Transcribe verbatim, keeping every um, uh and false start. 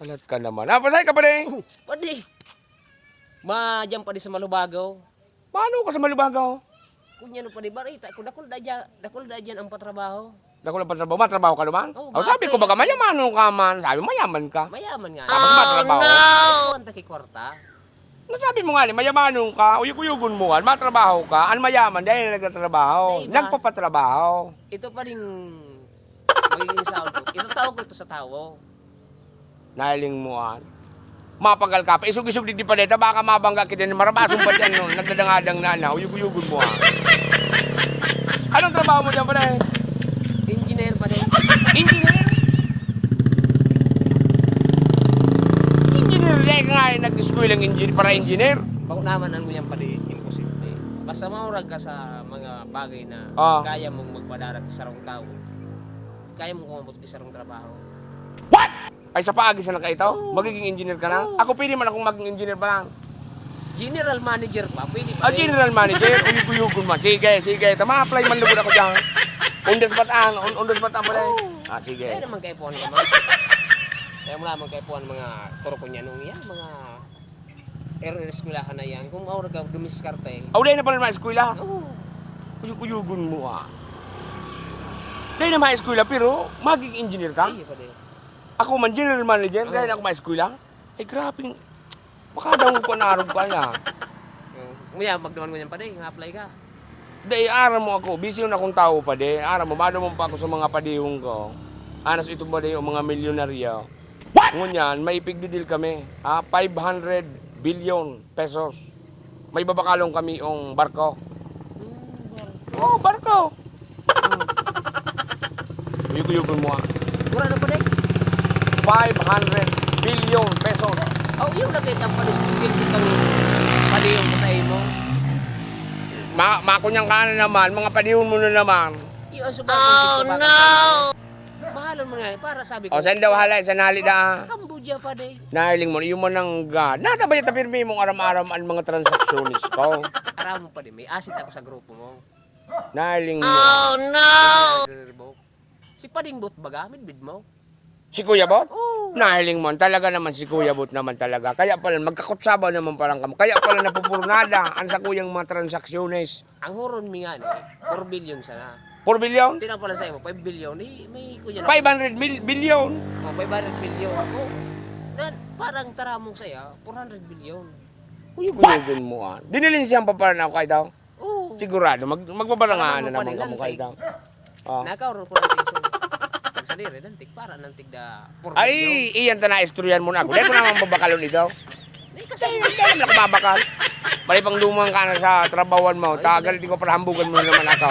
Alat ka naman. Ah, pasay ka, pare? Padi. Ma, diyan, padi, sa Malubago. Paano ka sa Malubago? Kunya no, padi, barita ko, dakul da diyan, dakul da diyan ang patrabaho. Dakul ang patrabaho? Matrabaho ka naman? Oo, oh, sabi ko, baka mayaman ka man. Sabi, mayaman ka. Mayaman nga. Tapos matrabaho? Ito ang takikwarta. Nasabi mo nga ni, mayamanon ka, uyog-uyogon mo, an matrabaho ka, an mayaman, dahil na nagtatrabaho, nagpapatrabaho. Ito pa rin magiging sound ko. Itatao ko ito sa tawo. Nahiling mo, ah. Mapagal ka pa. Isog-isog digdi pa deta, baka mabangga kita ni marabason pa diyan, no? Nagdadangadang na, na. Uyog-uyogon mo, ah. Anong trabaho mo diyan, pare? Engineer, pare. Engineer? Engineer, di ka nga, eh, nag-eskwela ng engineer para engineer. Bako naman ang ngunyan, pare, imposible. Basta maurag ka sa mga bagay na kaya mong magpadara sa sarong tao, kaya mong kumabot sa sarong trabaho. Ay, sa paagi sa nakaitaw, magiging engineer ka na? Oo. Ako, pwede man akong maging engineer pa lang. General manager pa, pwede pa rin. Ah, general manager? Uyog-uyogon man. Sige, sige. Tama, apply man lugod ako diyan. Undas bataan, un-, undas bataan pala eh. Oo. Ah, sige. Kaya naman kaipuhan ka, man. Kaya mo naman kaipuhan mga kurukunyanong yan, mga er-, er-, eskwelahan na yan. Kung maurag ka, dumiskarte. Aw, dahil na pala na eskwela? Oo. Uyog-uyogon mo, ah. Dahil na mga eskwela, pero magiging engineer ka? Iyo, pwede. Ako man, general manager, dahil ako maeskwela. Ay, grabeng, makadangog ko na arog ka na. Oh, nguya, magduman ngunyan pa, day, nga apply ka. Dai, aram mo ako, busy na akong tao pa, day. Aram mo, madumon pa ako sa mga padihon ko. Anas ito ba, day, o mga milyonaryo? What? Ngunyan, may ipigdidil kami. Ah, five hundred billion pesos. May babakalon kami yung barko. Hmm, barko. Oh, barko. Hmm. Uyog-uyogon mo, ah. Mura na pa, day? Five hundred billion pesos. Oh, yung lagay ng palistigil kitang palihon ko sa imo. Ma-, makunyang ka na naman, mga padihon mo na naman. Yung ang subago. Oh, no! Mahalon mo nga, para sabi ko. O, saan daw hala? Saan hali da? Sa Cambodia pa, day. Nahiling mo, yung manangga. Natabay ta pirmi mong aram-aram ang mga transaksyones ko. Aram mo pa, day, may asset ako sa grupo mo. Nahiling mo. Oh, no! Si Pading Bot baga, midbid mo? Si Kuya Bot? Oo. Nahiling mo, talaga naman si Kuya Bot naman talaga. Kaya pala, magkakutsabaw naman parang kamo. Kaya pala napupurnada ang sa kuyang mga transaksyones. Ang huron mi nga ni, four billion sana. Four billion? Tinaw pala sa imo, five billion. Di, may kuya na. Five hundred mil-, billion? Oh, five hundred billion. Oh. Na, parang taramong saya, four hundred billion. Uyog-uyogon mo, ah. Dinilin siyang paparan ako kay daw. Oo. Sigurado, mag-, magbabarangaan na naman kamo kay daw. Oh. Nakaurong ko lang sa iso. Pag sa diri, dantik, para nang tigda four billion. Ay, iyan ta na istoryahan mo na ako. Dahil ko naman babakalon ito. Di kasi, hindi naman ako babakal. Bali pang dumang ka na sa trabawan mo. Tagal, di ko para hambugan mo naman ako.